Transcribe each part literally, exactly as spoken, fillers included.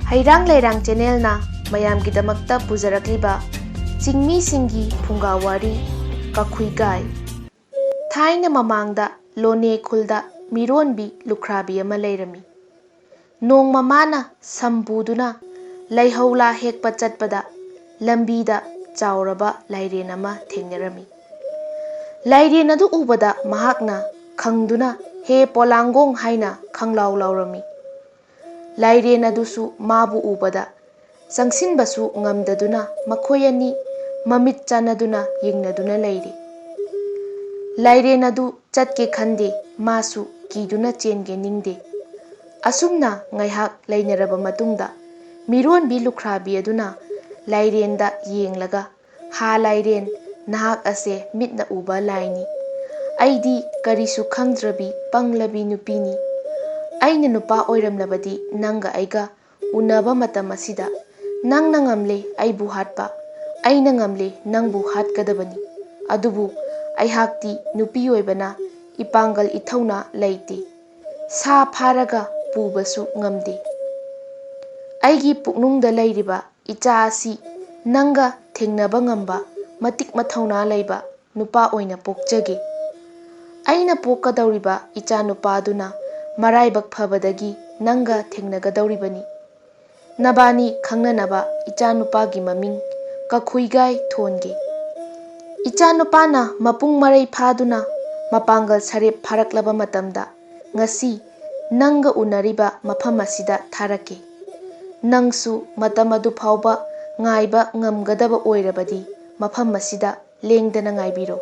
ꯍꯩꯔꯥꯡ ꯂꯩꯔꯥꯡ ꯆꯦꯅꯦꯜꯅ ꯃꯌꯥꯝꯒꯤꯗꯃꯛꯇ ꯄꯨꯖꯔꯛꯂꯤꯕ ꯆꯤꯡꯃꯤꯁꯤꯡꯒꯤ ꯐꯨꯡꯒꯥ ꯋꯥꯔꯤ ꯀꯈꯨꯏꯒꯥꯏ꯫ ꯊꯥꯏꯅ ꯃꯃꯥꯡꯗ ꯂꯣꯅꯦ ꯈꯨꯜꯗ ꯃꯤꯔꯣꯟꯕꯤ ꯂꯨꯈ꯭ꯔꯥꯕꯤ ꯑꯃ ꯂꯩꯔꯝꯃꯤ꯫ ꯅꯣꯡꯃ ꯃꯥꯅ ꯁꯝ ꯄꯨꯗꯨꯅ ꯂꯩꯍꯧꯂꯥ ꯍꯦꯛꯄ ꯆꯠꯄꯗ ꯂꯝꯕꯤꯗ ꯆꯥꯎꯔꯕ ꯂꯥꯏꯔꯦꯟ ꯑꯃ ꯊꯦꯡꯅꯔꯝꯃꯤ꯫ ꯂꯥꯏꯔꯦꯟ ꯑꯗꯨ ꯎꯕꯗ ꯃꯍꯥꯛꯅ ꯈꯪꯗꯨꯅ "ꯍꯦ ꯄꯣꯂꯥꯡꯒꯣꯡ" ꯍꯥꯏꯅ ꯈꯪꯂꯥꯎ ꯂꯥꯎꯔꯝꯃꯤ꯫ ꯂꯥꯏꯔꯦꯟ ꯑꯗꯨꯁꯨ ꯃꯥꯕꯨ ꯎꯕꯗ ꯆꯪꯁꯤꯟꯕꯁꯨ ꯉꯝꯗꯗꯨꯅ ꯃꯈꯣꯏ ꯑꯅꯤ ꯃꯃꯤꯠ ꯆꯥꯟꯅꯗꯨꯅ ꯌꯦꯡꯅꯗꯨꯅ ꯂꯩꯔꯤ꯫ ꯂꯥꯏꯔꯦꯟ ꯑꯗꯨ ꯆꯠꯀꯦ ꯈꯟꯗꯦ, ꯃꯥꯁꯨ ꯀꯤꯗꯨꯅ ꯆꯦꯟꯒꯦ ꯅꯤꯡꯗꯦ꯫ ꯑꯁꯨꯝꯅ ꯉꯥꯏꯍꯥꯛ ꯂꯩꯅꯔꯕ ꯃꯇꯨꯡꯗ ꯃꯤꯔꯣꯟꯕꯤ ꯂꯨꯈ꯭ꯔꯥꯕꯤ ꯑꯗꯨꯅ ꯂꯥꯏꯔꯦꯟꯗ ꯌꯦꯡꯂꯒ, "ꯍꯥ ꯂꯥꯏꯔꯦꯟ, ꯅꯍꯥꯛ ꯑꯁꯦ ꯃꯤꯠꯅ ꯎꯕ ꯂꯥꯏꯅꯤ꯫ ꯑꯩꯗꯤ ꯀꯔꯤꯁꯨ ꯈꯪꯗ꯭ꯔꯕꯤ ꯄꯪꯂꯕꯤ ꯅꯨꯄꯤꯅꯤ꯫ ꯑꯩꯅ ꯅꯨꯄꯥ ꯑꯣꯏꯔꯝꯂꯕꯗꯤ ꯅꯪꯒ ꯑꯩꯒ ꯎꯅꯕ ꯃꯇꯝ ꯑꯁꯤꯗ ꯅꯪꯅ ꯉꯝꯂꯦ ꯑꯩꯕꯨ ꯍꯥꯠꯄ, ꯑꯩꯅ ꯉꯝꯂꯦ ꯅꯪꯕꯨ ꯍꯥꯠꯀꯗꯕꯅꯤ꯫ ꯑꯗꯨꯕꯨ ꯑꯩꯍꯥꯛꯇꯤ ꯅꯨꯄꯤ ꯑꯣꯏꯕꯅ ꯏꯄꯥꯡꯒꯜ ꯏꯊꯧꯅꯥ ꯂꯩꯇꯦ꯫ ꯁꯥ ꯐꯥꯔꯒ ꯄꯨꯕꯁꯨ ꯉꯝꯗꯦ꯫ ꯑꯩꯒꯤ ꯄꯨꯛꯅꯨꯡꯗ ꯂꯩꯔꯤꯕ ꯏꯆꯥ ꯑꯁꯤ ꯅꯪꯒ ꯊꯦꯡꯅꯕ ꯉꯝꯕ ꯃꯇꯤꯛ ꯃꯊꯧꯅꯥ ꯂꯩꯕ ꯅꯨꯄꯥ ꯑꯣꯏꯅ ꯄꯣꯛꯆꯒꯦ꯫ ꯑꯩꯅ ꯄꯣꯛꯀꯗꯧꯔꯤꯕ ꯏꯆꯥ ꯅꯨꯄꯥꯗꯨꯅ ꯃꯔꯥꯏꯕꯛ ꯐꯕꯗꯒꯤ ꯅꯪꯒ ꯊꯦꯡꯅꯒꯗꯧꯔꯤꯕꯅꯤ꯫ ꯅꯕꯥꯅꯤ ꯈꯪꯅꯅꯕ ꯏꯆꯥ ꯅꯨꯄꯥꯒꯤ ꯃꯃꯤꯡ ꯀꯈꯨꯏꯒꯥꯏ ꯊꯣꯟꯒꯦ꯫ ꯏꯆꯥ ꯅꯨꯄꯥꯅ ꯃꯄꯨꯡ ꯃꯔꯩ ꯐꯥꯗꯨꯅ ꯃꯄꯥꯡꯒꯜ ꯁꯔꯦꯞ ꯐꯥꯔꯛꯂꯕ ꯃꯇꯝꯗ ꯉꯁꯤ ꯅꯪꯒ ꯎꯅꯔꯤꯕ ꯃꯐꯝ ꯑꯁꯤꯗ ꯊꯥꯔꯛꯀꯦ꯫ ꯅꯪꯁꯨ ꯃꯇꯝ ꯑꯗꯨ ꯐꯥꯎꯕ ꯉꯥꯏꯕ ꯉꯝꯒꯗꯕ ꯑꯣꯏꯔꯕꯗꯤ ꯃꯐꯝ ꯑꯁꯤꯗ ꯂꯦꯡꯗꯅ ꯉꯥꯏꯕꯤꯔꯣ꯫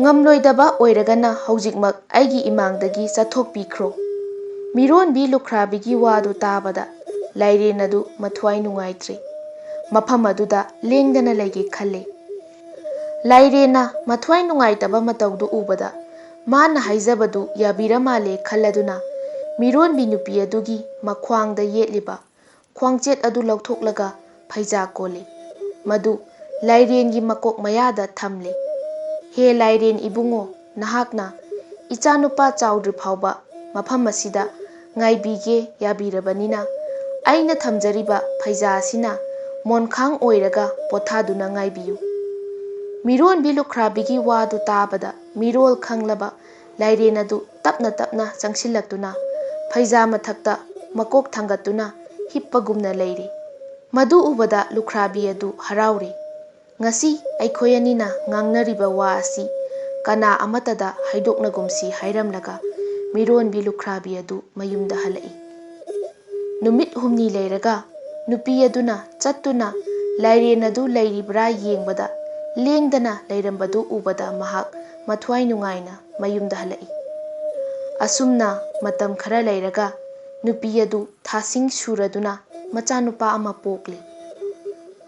ꯉꯝꯂꯣꯏꯗꯕ ꯑꯣꯏꯔꯒꯅ ꯍꯧꯖꯤꯛꯃꯛ ꯑꯩꯒꯤ ꯏꯃꯥꯡꯗꯒꯤ ꯆꯠꯊꯣꯛꯄꯤꯈ꯭ꯔꯣ꯫" ꯃꯤꯔꯣꯟꯕꯤ ꯂꯨꯈ꯭ꯔꯥꯕꯤꯒꯤ ꯋꯥꯗꯨ ꯇꯥꯕꯗ ꯂꯥꯏꯔꯦꯟ ꯑꯗꯨ ꯃꯊ꯭ꯋꯥꯏ ꯅꯨꯡꯉꯥꯏꯇ꯭ꯔꯦ꯫ ꯃꯐꯝ ꯑꯗꯨꯗ ꯂꯦꯡꯗꯅ ꯂꯩꯒꯦ ꯈꯜꯂꯦ꯫ ꯂꯥꯏꯔꯦꯟꯅ ꯃꯊ꯭ꯋꯥꯏ ꯅꯨꯡꯉꯥꯏꯇꯕ ꯃꯇꯧꯗꯨ ꯎꯕꯗ ꯃꯥꯅ ꯍꯥꯏꯖꯕꯗꯨ ꯌꯥꯕꯤꯔ ꯃꯥꯜꯂꯦ ꯈꯜꯂꯗꯨꯅ ꯃꯤꯔꯣꯟꯕꯤ ꯅꯨꯄꯤ ꯑꯗꯨꯒꯤ ꯃꯈ꯭ꯋꯥꯡꯗ ꯌꯦꯠꯂꯤꯕ ꯈ꯭ꯋꯥꯡꯆꯦꯠ ꯑꯗꯨ ꯂꯧꯊꯣꯛꯂꯒ ꯐꯩꯖꯥ ꯀꯣꯜꯂꯤ꯫ ꯃꯗꯨ ꯂꯥꯏꯔꯦꯟꯒꯤ ꯃꯀꯣꯛ ꯃꯌꯥꯗ ꯊꯝꯂꯤ꯫ "ꯍꯦ ꯂꯥꯏꯔꯦꯟ ꯏꯕꯨꯡꯉꯣ, ꯅꯍꯥꯛꯅ ꯏꯆꯥꯅꯨꯄꯥ ꯆꯥꯎꯗ꯭ꯔꯤ ꯐꯥꯎꯕ ꯃꯐꯝ ꯑꯁꯤꯗ ꯉꯥꯏꯕꯤꯒꯦ ꯌꯥꯕꯤꯔꯕꯅꯤꯅ ꯑꯩꯅ ꯊꯝꯖꯔꯤꯕ ꯐꯩꯖꯥ ꯑꯁꯤꯅ ꯃꯣꯟꯈꯥꯡ ꯑꯣꯏꯔꯒ ꯄꯣꯊꯥꯗꯨꯅ ꯉꯥꯏꯕꯤꯌꯨ꯫ ꯃꯤꯔꯣꯟꯕꯤ ꯂꯨꯈ꯭ꯔꯥꯕꯤꯒꯤ ꯋꯥꯗꯨ ꯇꯥꯕꯗ ꯃꯤꯔꯣꯜ ꯈꯪꯂꯕ ꯂꯥꯏꯔꯦꯟ ꯑꯗꯨ ꯇꯞꯅ ꯇꯞꯅ ꯆꯪꯁꯤꯜꯂꯛꯇꯨꯅ ꯐꯩꯖꯥ ꯃꯊꯛꯇ ꯃꯀꯣꯛ ꯊꯥꯡꯒꯠꯇꯨꯅ ꯍꯤꯞꯄꯒꯨꯝꯅ ꯂꯩꯔꯤ꯫ ꯃꯗꯨ ꯎꯕꯗ ꯂꯨꯈ꯭ꯔꯥꯕꯤ ꯑꯗꯨ ꯍꯔꯥꯎꯔꯤ꯫ "ꯉꯁꯤ ꯑꯩꯈꯣꯏ ꯑꯅꯤꯅ ꯉꯥꯡꯅꯔꯤꯕ ꯋꯥ ꯑꯁꯤ ꯀꯅꯥ ꯑꯃꯠꯇꯗ ꯍꯥꯏꯗꯣꯛꯅꯒꯨꯝꯁꯤ" ꯍꯥꯏꯔꯝꯂꯒ ꯃꯤꯔꯣꯟꯕꯤ ꯂꯨꯈ꯭ꯔꯥꯕꯤ ꯑꯗꯨ ꯃꯌꯨꯝꯗ ꯍꯜꯂꯛꯏ꯫ ꯅꯨꯃꯤꯠ ꯍꯨꯝꯅꯤ ꯂꯩꯔꯒ ꯅꯨꯄꯤ ꯑꯗꯨꯅ ꯆꯠꯇꯨꯅ ꯂꯥꯏꯔꯦꯟ ꯑꯗꯨ ꯂꯩꯔꯤꯕ꯭ꯔꯥ ꯌꯦꯡꯕꯗ ꯂꯦꯡꯗꯅ ꯂꯩꯔꯝꯕꯗꯨ ꯎꯕꯗ ꯃꯍꯥꯛ ꯃꯊ꯭ꯋꯥꯏ ꯅꯨꯡꯉꯥꯏꯅ ꯃꯌꯨꯝꯗ ꯍꯜꯂꯛꯏ꯫ ꯑꯁꯨꯝꯅ ꯃꯇꯝ ꯈꯔ ꯂꯩꯔꯒ ꯅꯨꯄꯤ ꯑꯗꯨ ꯊꯥꯁꯤꯡ ꯁꯨꯔꯗꯨꯅ ꯃꯆꯥꯅꯨꯄꯥ ꯑꯃ ꯄꯣꯛꯂꯤ꯫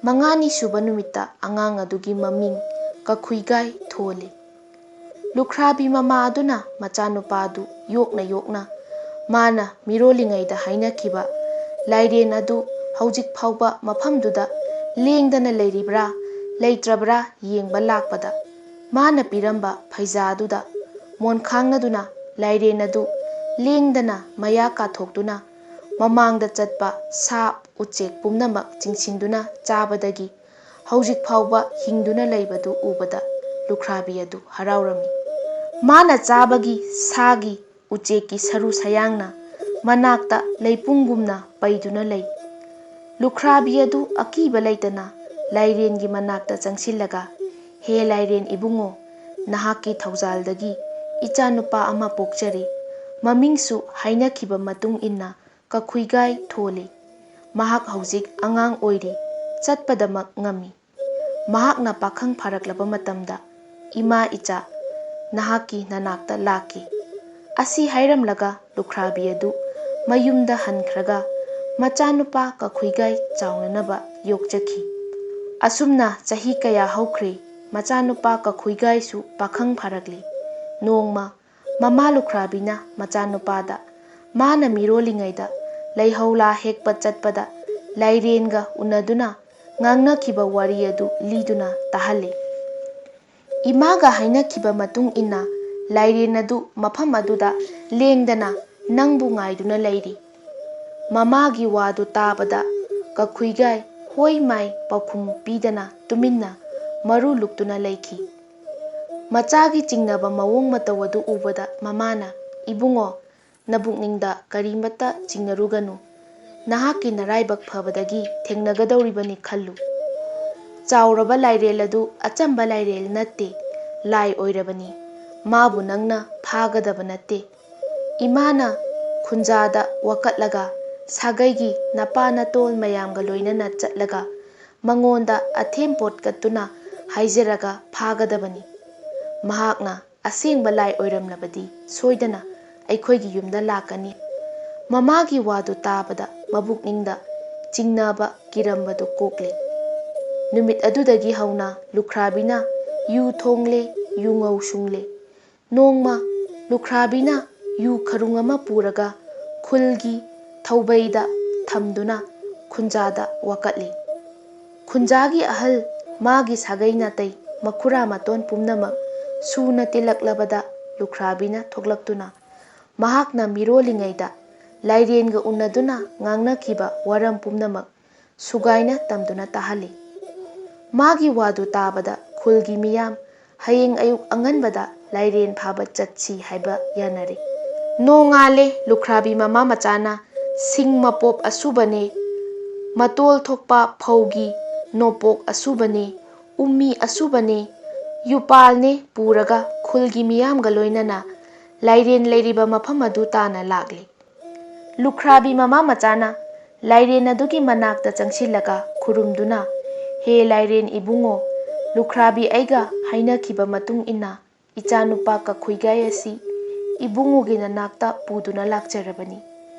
ꯃꯉꯥꯅꯤ ꯁꯨꯕ ꯅꯨꯃꯤꯠꯇ ꯑꯉꯥꯡ ꯑꯗꯨꯒꯤ ꯃꯃꯤꯡ ꯀꯈꯨꯏꯒꯥꯏ ꯊꯣꯜꯂꯤ꯫ ꯂꯨꯈ꯭ꯔꯥꯕꯤ ꯃꯃꯥ ꯑꯗꯨꯅ ꯃꯆꯥꯅꯨꯄꯥ ꯑꯗꯨ ꯌꯣꯛꯅ ꯌꯣꯛꯅ ꯃꯥꯅ ꯃꯤꯔꯣꯜꯂꯤꯉꯩꯗ ꯍꯥꯏꯅꯈꯤꯕ ꯂꯥꯏꯔꯦꯟ ꯑꯗꯨ ꯍꯧꯖꯤꯛ ꯐꯥꯎꯕ ꯃꯐꯝꯗꯨꯗ ꯂꯦꯡꯗꯅ ꯂꯩꯔꯤꯕ꯭ꯔꯥ ꯂꯩꯇ꯭ꯔꯕ꯭ꯔꯥ ꯌꯦꯡꯕ ꯂꯥꯛꯄꯗ ꯃꯥꯅ ꯄꯤꯔꯝꯕ ꯐꯩꯖꯥ ꯑꯗꯨꯗ ꯃꯣꯟꯈꯥꯡꯅꯗꯨꯅ ꯂꯥꯏꯔꯦꯟ ꯑꯗꯨ ꯂꯦꯡꯗꯅ ꯃꯌꯥ ꯀꯥꯊꯣꯛꯇꯨꯅ ꯃꯃꯥꯡꯗ ꯆꯠꯄ ꯁꯥ ꯎꯆꯦꯛ ꯄꯨꯝꯅꯃꯛ ꯆꯤꯡꯁꯤꯟꯗꯨꯅ ꯆꯥꯕꯗꯒꯤ ꯍꯧꯖꯤꯛ ꯐꯥꯎꯕ ꯍꯤꯡꯗꯨꯅ ꯂꯩꯕꯗꯨ ꯎꯕꯗ ꯂꯨꯈ꯭ꯔꯥꯕꯤ ꯑꯗꯨ ꯍꯔꯥꯎꯔꯝꯃꯤ꯫ ꯃꯥꯅ ꯆꯥꯕꯒꯤ ꯁꯥꯒꯤ ꯎꯆꯦꯛꯀꯤ ꯁꯔꯨ ꯁꯌꯥꯡꯅ ꯃꯅꯥꯛꯇ ꯂꯩꯄꯨꯡꯒꯨꯝꯅ ꯄꯩꯗꯨꯅ ꯂꯩ꯫ ꯂꯨꯈ꯭ꯔꯥꯕꯤ ꯑꯗꯨ ꯑꯀꯤꯕ ꯂꯩꯇꯅ ꯂꯥꯏꯔꯦꯟꯒꯤ ꯃꯅꯥꯛꯇ ꯆꯪꯁꯤꯜꯂꯒ, "ꯍꯦ ꯂꯥꯏꯔꯦꯟ ꯏꯕꯨꯡꯉꯣ, ꯅꯍꯥꯛꯀꯤ ꯊꯧꯖꯥꯜꯗꯒꯤ ꯏꯆꯥꯅꯨꯄꯥ ꯑꯃ ꯄꯣꯛꯆꯔꯦ꯫ ꯃꯃꯤꯡꯁꯨ ꯍꯥꯏꯅꯈꯤꯕ ꯃꯇꯨꯡ ꯏꯟꯅ ꯀꯈꯨꯏꯒꯥꯏ ꯊꯣꯜꯂꯤ꯫ ꯃꯍꯥꯛ ꯍꯧꯖꯤꯛ ꯑꯉꯥꯡ ꯑꯣꯏꯔꯤ, ꯆꯠꯄꯗꯃꯛ ꯉꯝꯃꯤ꯫ ꯃꯍꯥꯛꯅ ꯄꯥꯈꯪ ꯐꯥꯔꯛꯂꯕ ꯃꯇꯝꯗ ꯏꯃꯥ ꯏꯆꯥ ꯅꯍꯥꯛꯀꯤ ꯅꯅꯥꯛꯇ ꯂꯥꯛꯀꯦ"꯫ ꯑꯁꯤ ꯍꯥꯏꯔꯝꯂꯒ ꯂꯨꯈ꯭ꯔꯥꯕꯤ ꯑꯗꯨ ꯃꯌꯨꯝꯗ ꯍꯟꯈ꯭ꯔꯒ ꯃꯆꯥꯅꯨꯄꯥ ꯀꯈꯨꯏꯒꯥꯏ ꯆꯥꯎꯅꯅꯕ ꯌꯣꯛꯆꯈꯤ꯫ ꯑꯁꯨꯝꯅ ꯆꯍꯤ ꯀꯌꯥ ꯍꯧꯈ꯭ꯔꯦ꯫ ꯃꯆꯥꯅꯨꯄꯥ ꯀꯈꯨꯏꯒꯥꯏꯁꯨ ꯄꯥꯈꯪ ꯐꯥꯔꯛꯂꯤ꯫ ꯅꯣꯡꯃ ꯃꯃꯥ ꯂꯨꯈ꯭ꯔꯥꯕꯤꯅ ꯃꯆꯥꯅꯨꯄꯥꯗ ꯃꯥꯅ ꯃꯤꯔꯣꯜꯂꯤꯉꯩꯗ ꯂꯩꯍꯧꯂꯥ ꯍꯦꯛꯄ ꯆꯠꯄꯗ ꯂꯥꯏꯔꯦꯟꯒ ꯎꯅꯗꯨꯅ ꯉꯥꯡꯅꯈꯤꯕ ꯋꯥꯔꯤ ꯑꯗꯨ ꯂꯤꯗꯨꯅ ꯇꯥꯍꯜꯂꯤ꯫ "ꯏꯃꯥꯒ ꯍꯥꯏꯅꯈꯤꯕ ꯃꯇꯨꯡ ꯏꯟꯅ ꯂꯥꯏꯔꯦꯟ ꯑꯗꯨ ꯃꯐꯝ ꯑꯗꯨꯗ ꯂꯦꯡꯗꯅ ꯅꯪꯕꯨ ꯉꯥꯏꯗꯨꯅ ꯂꯩꯔꯤ꯫ ꯃꯃꯥꯒꯤ ꯋꯥꯗꯨ ꯇꯥꯕꯗ ꯀꯈꯨꯏꯒꯥꯏ ꯍꯣꯏ ꯃꯥꯏ ꯄꯥꯎꯈꯨꯝ ꯄꯤꯗꯅ ꯇꯨꯃꯤꯟꯅ ꯃꯔꯨ ꯂꯨꯛꯇꯨꯅ ꯂꯩꯈꯤ꯫ ꯃꯆꯥꯒꯤ ꯆꯤꯡꯅꯕ ꯃꯑꯣꯡ ꯃꯇꯧ ꯑꯗꯨ ꯎꯕꯗ ꯃꯃꯥꯅ, "ꯏꯕꯨꯡꯉꯣ, ꯅꯕꯨꯛꯅꯤꯡꯗ ꯀꯔꯤꯃꯠꯇ ꯆꯤꯡꯅꯔꯨꯒꯅꯨ꯫ ꯅꯍꯥꯛꯀꯤ ꯅꯔꯥꯏꯕꯛ ꯐꯕꯗꯒꯤ ꯊꯦꯡꯅꯒꯗꯧꯔꯤꯕꯅꯤ ꯈꯜꯂꯨ꯫ ꯆꯥꯎꯔꯕ ꯂꯥꯏꯔꯦꯜ ꯑꯗꯨ ꯑꯆꯝꯕ ꯂꯥꯏꯔꯦꯜ ꯅꯠꯇꯦ, ꯂꯥꯏ ꯑꯣꯏꯔꯕꯅꯤ꯫ ꯃꯥꯕꯨ ꯅꯪꯅ ꯐꯥꯒꯗꯕ ꯅꯠꯇꯦ꯫" ꯏꯃꯥꯅ ꯈꯨꯟꯖꯥꯗ ꯋꯥꯀꯠꯂꯒ ꯁꯥꯒꯩꯒꯤ ꯅꯄꯥ ꯅꯇꯣꯜ ꯃꯌꯥꯝꯒ ꯂꯣꯏꯅꯅ ꯆꯠꯂꯒ ꯃꯉꯣꯟꯗ ꯑꯊꯦꯝ ꯄꯣꯠ ꯀꯠꯇꯨꯅ ꯍꯥꯏꯖꯔꯒ ꯐꯥꯒꯗꯕꯅꯤ꯫ ꯃꯍꯥꯛꯅ ꯑꯁꯦꯡꯕ ꯂꯥꯏ ꯑꯣꯏꯔꯝꯂꯕꯗꯤ ꯁꯣꯏꯗꯅ ꯑꯩꯈꯣꯏꯒꯤ ꯌꯨꯝꯗ ꯂꯥꯛꯀꯅꯤ꯫ ꯃꯃꯥꯒꯤ ꯋꯥꯗꯨ ꯇꯥꯕꯗ ꯃꯕꯨꯛꯅꯤꯡꯗ ꯆꯤꯡꯅꯕ ꯀꯤꯔꯝꯕꯗꯨ ꯀꯣꯛꯂꯦ꯫ ꯅꯨꯃꯤꯠ ꯑꯗꯨꯗꯒꯤ ꯍꯧꯅ ꯂꯨꯈ꯭ꯔꯥꯕꯤꯅ ꯌꯨ ꯊꯣꯡꯂꯦ, ꯌꯨ ꯉꯧ ꯁꯨꯡꯂꯦ꯫ ꯅꯣꯡꯃ ꯂꯨꯈ꯭ꯔꯥꯕꯤꯅ ꯌꯨ ꯈꯔꯨꯡ ꯑꯃ ꯄꯨꯔꯒ ꯈꯨꯜꯒꯤ ꯊꯧꯕꯩꯗ ꯊꯝꯗꯨꯅ ꯈꯨꯟꯖꯥꯗ ꯋꯥꯀꯠꯂꯤ꯫ ꯈꯨꯟꯖꯥꯒꯤ ꯑꯍꯜ, ꯃꯥꯒꯤ ꯁꯥꯒꯩ ꯅꯥꯇꯩ, ꯃꯈꯨꯔꯥ ꯃꯇꯣꯟ ꯄꯨꯝꯅꯃꯛ ꯁꯨꯅ ꯇꯤꯜꯂꯛꯂꯕꯗ ꯂꯨꯈ꯭ꯔꯥꯕꯤꯅ ꯊꯣꯛꯂꯛꯇꯨꯅ ꯃꯍꯥꯛꯅ ꯃꯤꯔꯣꯜꯂꯤꯉꯩꯗ ꯂꯥꯏꯔꯦꯟꯒ ꯎꯅꯗꯨꯅ ꯉꯥꯡꯅꯈꯤꯕ ꯋꯥꯔꯝ ꯄꯨꯝꯅꯃꯛ ꯁꯨꯒꯥꯏꯅ ꯇꯝꯗꯨꯅ ꯇꯥꯍꯜꯂꯤ꯫ ꯃꯥꯒꯤ ꯋꯥꯗꯨ ꯇꯥꯕꯗ ꯈꯨꯜꯒꯤ ꯃꯤꯌꯥꯝ ꯍꯌꯦꯡ ꯑꯌꯨꯛ ꯑꯉꯟꯕꯗ ꯂꯥꯏꯔꯦꯟ ꯐꯥꯕ ꯆꯠꯁꯤ ꯍꯥꯏꯕ ꯌꯥꯅꯔꯦ꯫ ꯅꯣꯡꯉꯥꯜꯂꯦ, ꯂꯨꯈ꯭ꯔꯥꯕꯤ ꯃꯃꯥ ꯃꯆꯥꯅ ꯁꯤꯡ ꯃꯄꯣꯞ ꯑꯁꯨꯕꯅꯦ, ꯃꯇꯣꯜ ꯊꯣꯛꯄ ꯐꯧꯒꯤ ꯅꯣꯄꯣꯛ ꯑꯁꯨꯕꯅꯦ, ꯎꯃꯤ ꯑꯁꯨꯕꯅꯦ, ꯌꯨꯄꯥꯜꯅꯦ ꯄꯨꯔꯒ ꯈꯨꯜꯒꯤ ꯃꯤꯌꯥꯝꯒ ꯂꯣꯏꯅꯅ ꯂꯥꯏꯔꯦꯟ ꯂꯩꯔꯤꯕ ꯃꯐꯝ ꯑꯗꯨ ꯇꯥꯅ ꯂꯥꯛꯂꯦ꯫ ꯂꯨꯈ꯭ꯔꯥꯕꯤ ꯃꯃꯥ ꯃꯆꯥꯅ ꯂꯥꯏꯔꯦꯟ ꯑꯗꯨꯒꯤ ꯃꯅꯥꯛꯇ ꯆꯪꯁꯤꯜꯂꯒ ꯈꯨꯔꯨꯝꯗꯨꯅ, "ꯍꯦ ꯂꯥꯏꯔꯦꯟ ꯏꯕꯨꯡꯉꯣ, ꯂꯨꯈ꯭ꯔꯥꯕꯤ ꯑꯩꯒ ꯍꯥꯏꯅꯈꯤꯕ ꯃꯇꯨꯡ ꯏꯟꯅ ꯏꯆꯥꯅꯨꯄꯥ ꯀꯈꯨꯏꯒꯥꯏ ꯑꯁꯤ ꯏꯕꯨꯡꯉꯣꯒꯤ ꯅꯅꯥꯛꯇ ꯄꯨꯗꯨꯅ ꯂꯥꯛꯆꯔꯕꯅꯤ꯫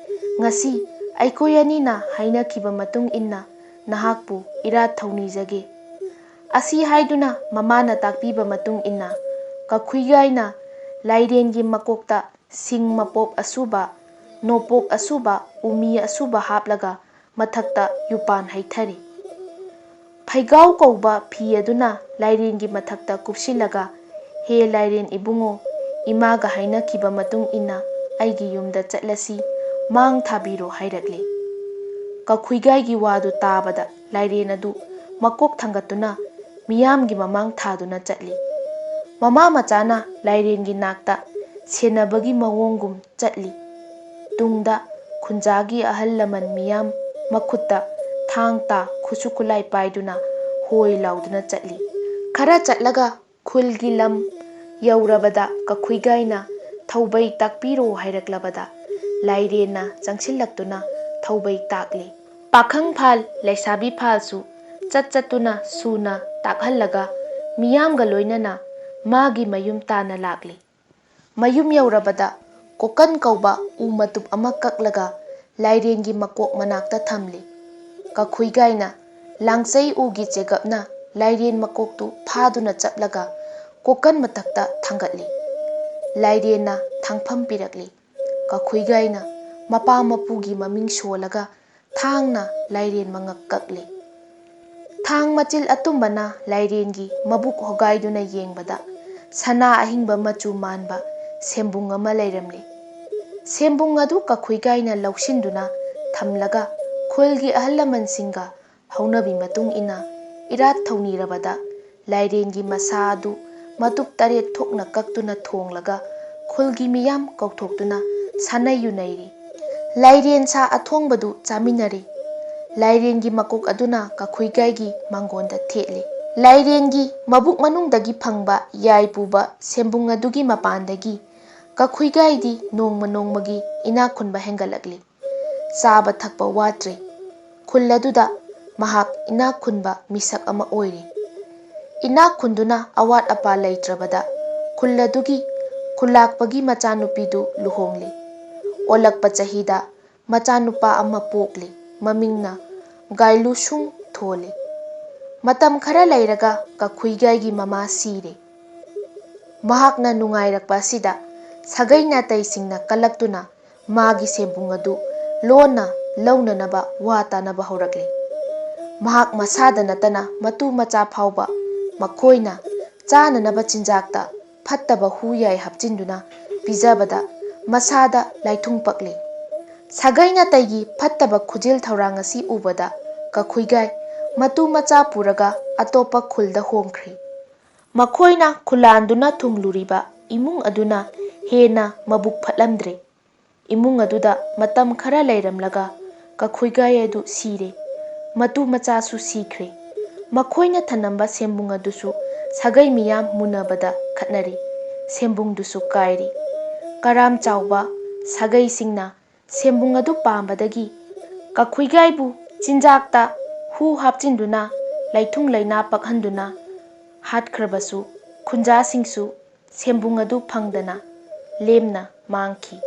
ꯉꯁꯤ ꯑꯩꯈꯣꯏ ꯑꯅꯤꯅ ꯍꯥꯏꯅꯈꯤꯕ ꯃꯇꯨꯡ ꯏꯟꯅ ꯅꯍꯥꯛꯄꯨ ꯏꯔꯥꯠ ꯊꯧꯅꯤꯖꯒꯦ꯫" ꯑꯁꯤ ꯍꯥꯏꯗꯨꯅ ꯃꯃꯥꯅ ꯇꯥꯛꯄꯤꯕ ꯃꯇꯨꯡ ꯏꯟꯅ ꯀꯈꯨꯏꯒꯥꯏꯅ ꯂꯥꯏꯔꯦꯟꯒꯤ ꯃꯀꯣꯛꯇ ꯁꯤꯡ ꯃꯄꯣꯞ ꯑꯁꯨꯕ, ꯅꯣꯄꯣꯛ ꯑꯁꯨꯕ, ꯎꯃꯤ ꯑꯁꯨꯕ ꯍꯥꯞꯂꯒ ꯃꯊꯛꯇ ꯌꯨꯄꯥꯟ ꯍꯩꯊꯔꯤ꯫ ꯐꯩꯒꯥꯎ ꯀꯧꯕ ꯐꯤ ꯑꯗꯨꯅ ꯂꯥꯏꯔꯦꯟꯒꯤ ꯃꯊꯛꯇ ꯀꯨꯞꯁꯤꯜꯂꯒ, "ꯍꯦ ꯂꯥꯏꯔꯦꯟ ꯏꯕꯨꯡꯉꯣ, ꯏꯃꯥꯒ ꯍꯥꯏꯅꯈꯤꯕ ꯃꯇꯨꯡ ꯏꯟꯅ ꯑꯩꯒꯤ ꯌꯨꯝꯗ ꯆꯠꯂꯁꯤ, ꯃꯥꯡ ꯊꯥꯕꯤꯔꯣ ꯍꯥꯏꯔꯛꯂꯤ꯫ ꯀꯈꯨꯏꯒꯥꯏꯒꯤ ꯋꯥꯗꯨ ꯇꯥꯕꯗ ꯂꯥꯏꯔꯦꯟ ꯑꯗꯨ ꯃꯀꯣꯛ ꯊꯥꯡꯒꯠꯇꯨꯅ ꯃꯤꯌꯥꯝꯒꯤ ꯃꯃꯥꯡ ꯊꯥꯗꯨꯅ ꯆꯠꯂꯤ꯫ ꯃꯃꯥ ꯃꯆꯥꯅ ꯂꯥꯏꯔꯦꯟꯒꯤ ꯅꯥꯛꯇ ꯁꯦꯟꯅꯕꯒꯤ ꯃꯑꯣꯡꯒꯨꯝ ꯆꯠꯂꯤ꯫ ꯇꯨꯡꯗ ꯈꯨꯟꯖꯥꯒꯤ ꯑꯍꯜ ꯂꯃꯟ ꯃꯤꯌꯥꯝ ꯃꯈꯨꯠꯇ ꯊꯥꯡ ꯇꯥ ꯈꯨꯠꯁꯨ ꯈꯨꯠꯂꯥꯏ ꯄꯥꯏꯗꯨꯅ ꯍꯣꯏ ꯂꯥꯎꯗꯨꯅ ꯆꯠꯂꯤ꯫ ꯈꯔ ꯆꯠꯂꯒ ꯈꯨꯜꯒꯤ ꯂꯝ ꯌꯧꯔꯕꯗ ꯀꯈꯨꯏꯒꯥꯏꯅ ꯊꯧꯕꯩ ꯇꯥꯛꯄꯤꯔꯣ ꯍꯥꯏꯔꯛꯂꯕꯗ ꯂꯥꯏꯔꯦꯟꯅ ꯆꯪꯁꯤꯜꯂꯛꯇꯨꯅ ꯊꯧꯕꯩ ꯇꯥꯛꯂꯤ꯫ ꯄꯥꯈꯪ ꯐꯥꯜ ꯂꯩꯁꯥꯕꯤ ꯐꯥꯜꯁꯨ ꯆꯠ ꯆꯠꯇꯨꯅ ꯁꯨꯅ ꯇꯥꯛꯍꯜꯂꯒ ꯃꯤꯌꯥꯝꯒ ꯂꯣꯏꯅꯅ ꯃꯥꯒꯤ ꯃꯌꯨꯝ ꯇꯥꯟꯅ ꯂꯥꯛꯂꯤ꯫ ꯃꯌꯨꯝ ꯌꯧꯔꯕꯗ ꯀꯣꯀꯟ ꯀꯧꯕ ꯎ ꯃꯇꯨꯞ ꯑꯃ ꯀꯛꯂꯒ ꯂꯥꯏꯔꯦꯟꯒꯤ ꯃꯀꯣꯛ ꯃꯅꯥꯛꯇ ꯊꯝꯂꯤ꯫ ꯀꯈꯨꯏꯒꯥꯏꯅ ꯂꯥꯡꯆꯩ ꯎꯒꯤ ꯆꯦꯒꯞꯅ ꯂꯥꯏꯔꯦꯟ ꯃꯀꯣꯛꯇꯨ ꯐꯥꯗꯨꯅ ꯆꯞꯂꯒ ꯀꯣꯀꯟ ꯃꯊꯛꯇ ꯊꯥꯡꯒꯠꯂꯤ꯫ ꯂꯥꯏꯔꯦꯟꯅ ꯊꯥꯡꯐꯝ ꯄꯤꯔꯛꯂꯤ꯫ ꯀꯈꯨꯏꯒꯥꯏꯅ ꯃꯄꯥ ꯃꯄꯨꯒꯤ ꯃꯃꯤꯡ ꯁꯣꯜꯂꯒ ꯊꯥꯡꯅ ꯂꯥꯏꯔꯦꯟ ꯃꯉꯛ ꯀꯛꯂꯤ꯫ ꯊꯥꯡ ꯃꯆꯤꯜ ꯑꯇꯨꯝꯕꯅ ꯂꯥꯏꯔꯦꯟꯒꯤ ꯃꯕꯨꯛ ꯍꯣꯒꯥꯏꯗꯨꯅ ꯌꯦꯡꯕꯗ ꯁꯅꯥ ꯑꯍꯤꯡꯕ ꯃꯆꯨ ꯃꯥꯟꯕ ꯁꯦꯝꯕꯨꯡ ꯑꯃ ꯂꯩꯔꯝꯂꯤ꯫ ꯁꯦꯝꯕꯨꯡ ꯑꯗꯨ ꯀꯈꯨꯏꯒꯥꯏꯅ ꯂꯧꯁꯤꯟꯗꯨꯅ ꯊꯝꯂꯒ ꯈꯨꯜꯒꯤ ꯑꯍꯜ ꯂꯃꯟꯁꯤꯡꯒ ꯍꯧꯅꯕꯤ ꯃꯇꯨꯡ ꯏꯟꯅ ꯏꯔꯥꯠ ꯊꯧꯅꯤꯔꯕꯗ ꯂꯥꯏꯔꯦꯟꯒꯤ ꯃꯁꯥ ꯑꯗꯨ ꯃꯇꯨꯞ ꯇꯔꯦꯠ ꯊꯣꯛꯅ ꯀꯛꯇꯨꯅ ꯊꯣꯡꯂꯒ ꯈꯨꯜꯒꯤ ꯃꯤꯌꯥꯝ ꯀꯧꯊꯣꯛꯇꯨꯅ ꯁꯥꯟꯅ ꯌꯨꯅꯩꯔꯤ꯫ ꯂꯥꯏꯔꯦꯟ ꯁꯥ ꯑꯊꯣꯡꯕꯗꯨ ꯆꯥꯃꯤꯟꯅꯔꯤ꯫ ꯂꯥꯏꯔꯦꯟꯒꯤ ꯃꯀꯣꯛ ꯑꯗꯨꯅ ꯀꯈꯨꯏꯒꯥꯏꯒꯤ ꯃꯥꯡꯒꯣꯟꯗ ꯊꯦꯠꯂꯤ꯫ ꯂꯥꯏꯔꯦꯟꯒꯤ ꯃꯕꯨꯛ ꯃꯅꯨꯡꯗꯒꯤ ꯐꯪꯕ ꯌꯥꯏ ꯄꯨꯕ ꯁꯦꯝꯕꯨꯡ ꯑꯗꯨꯒꯤ ꯃꯄꯥꯟꯗꯒꯤ ꯀꯈꯨꯏꯒꯥꯏꯗꯤ ꯅꯣꯡꯃ ꯅꯣꯡꯃꯒꯤ ꯏꯅꯥꯛ ꯈꯨꯟꯕ ꯍꯦꯟꯒꯠꯂꯛꯂꯤ꯫ ꯆꯥꯕ ꯊꯛꯄ ꯋꯥꯠꯇ꯭ꯔꯤ꯫ ꯈꯨꯜ ꯑꯗꯨꯗ ꯃꯍꯥꯛ ꯏꯅꯥꯛ ꯈꯨꯟꯕ ꯃꯤꯁꯛ ꯑꯃ ꯑꯣꯏꯔꯤ꯫ ꯏꯅꯥꯛ ꯈꯨꯟꯗꯨꯅ ꯑꯋꯥꯠ ꯑꯄꯥ ꯂꯩꯇ꯭ꯔꯕꯗ ꯈꯨꯜ ꯑꯗꯨꯒꯤ ꯈꯨꯜꯂꯥꯛꯄꯒꯤ ꯃꯆꯥꯅꯨꯄꯤꯗꯨ ꯂꯨꯍꯣꯡꯂꯤ꯫ ꯑꯣꯜꯂꯛꯄ ꯆꯍꯤꯗ ꯃꯆꯥꯅꯨꯄꯥ ꯑꯃ ꯄꯣꯛꯂꯤ꯫ ꯃꯃꯤꯡꯅ ꯒꯥꯏꯂꯨꯁꯨꯡ ꯊꯣꯜꯂꯤ꯫ ꯃꯇꯝ ꯈꯔ ꯂꯩꯔꯒ ꯀꯈꯨꯏꯒꯥꯏꯒꯤ ꯃꯃꯥ ꯁꯤꯔꯦ꯫ ꯃꯍꯥꯛꯅ ꯅꯨꯡꯉꯥꯏꯔꯛꯄ ꯑꯁꯤꯗ ꯁꯥꯒꯩ ꯅꯥꯇꯩꯁꯤꯡꯅ ꯀꯜꯂꯛꯇꯨꯅ ꯃꯥꯒꯤ ꯁꯦꯝꯕꯨꯡ ꯑꯗꯨ ꯂꯣꯟꯅ ꯂꯧꯅꯅꯕ ꯋꯥ ꯇꯥꯅꯕ ꯍꯧꯔꯛꯂꯤ꯫ ꯃꯍꯥꯛ ꯃꯁꯥꯗ ꯅꯠꯇꯅ ꯃꯇꯨ ꯃꯆꯥ ꯐꯥꯎꯕ ꯃꯈꯣꯏꯅ ꯆꯥꯅꯅꯕ ꯆꯤꯟꯖꯥꯛꯇ ꯐꯠꯇꯕ ꯍꯨ ꯌꯥꯏ ꯍꯥꯞꯆꯤꯟꯗꯨꯅ ꯄꯤꯖꯕꯗ ꯃꯁꯥꯗ ꯂꯥꯏꯊꯨꯡ ꯄꯛꯂꯤ꯫ ꯁꯥꯒꯩ ꯅꯥꯇꯩꯒꯤ ꯐꯠꯇꯕ ꯈꯨꯖꯤꯜ ꯊꯧꯔꯥꯡ ꯑꯁꯤ ꯎꯕꯗ ꯀꯈꯨꯏꯒꯥꯏ ꯃꯇꯨ ꯃꯆꯥ ꯄꯨꯔꯒ ꯑꯇꯣꯞꯄ ꯈꯨꯜꯗ ꯍꯣꯡꯈ꯭ꯔꯤ꯫ ꯃꯈꯣꯏꯅ ꯈꯨꯂꯥꯟꯗꯨꯅ ꯊꯨꯡꯂꯨꯔꯤꯕ ꯏꯃꯨꯡ ꯑꯗꯨꯅ ꯍꯦꯟꯅ ꯃꯕꯨꯛ ꯐꯠꯂꯝꯗ꯭ꯔꯦ꯫ ꯏꯃꯨꯡ ꯑꯗꯨꯗ ꯃꯇꯝ ꯈꯔ ꯂꯩꯔꯝꯂꯒ ꯀꯈꯨꯏꯒꯥꯏ ꯑꯗꯨ ꯁꯤꯔꯦ꯫ ꯃꯇꯨ ꯃꯆꯥꯁꯨ ꯁꯤꯈ꯭ꯔꯦ꯫ ꯃꯈꯣꯏꯅ ꯊꯅꯝꯕ ꯁꯦꯝꯕꯨꯡ ꯑꯗꯨꯁꯨ ꯁꯥꯒꯩ ꯃꯤꯌꯥꯝ ꯃꯨꯟꯅꯕꯗ ꯈꯠꯅꯔꯤ꯫ ꯁꯦꯝꯕꯨꯡꯗꯨꯁꯨ ꯀꯥꯏꯔꯤ꯫ ꯀꯔꯥꯝ ꯆꯥꯎꯕ ꯁꯥꯒꯩꯁꯤꯡꯅ ꯁꯦꯝꯕꯨꯡ ꯑꯗꯨ ꯄꯥꯝꯕꯗꯒꯤ ꯀꯈꯨꯏꯒꯥꯏꯕꯨ ꯆꯤꯟꯖꯥꯛꯇ ꯍꯨ ꯍꯥꯞꯆꯤꯟꯗꯨꯅ ꯂꯩꯊꯨꯡ ꯂꯩꯅꯥ ꯄꯛꯍꯟꯗꯨꯅ ꯍꯥꯠꯈ꯭ꯔꯕꯁꯨ, ꯈꯨꯟꯖꯥꯁꯤꯡꯁꯨ ꯁꯦꯝꯕꯨꯡ ꯑꯗꯨ ꯐꯪꯗꯅ ꯂꯦꯝꯅ ꯃꯥꯡꯈꯤ꯫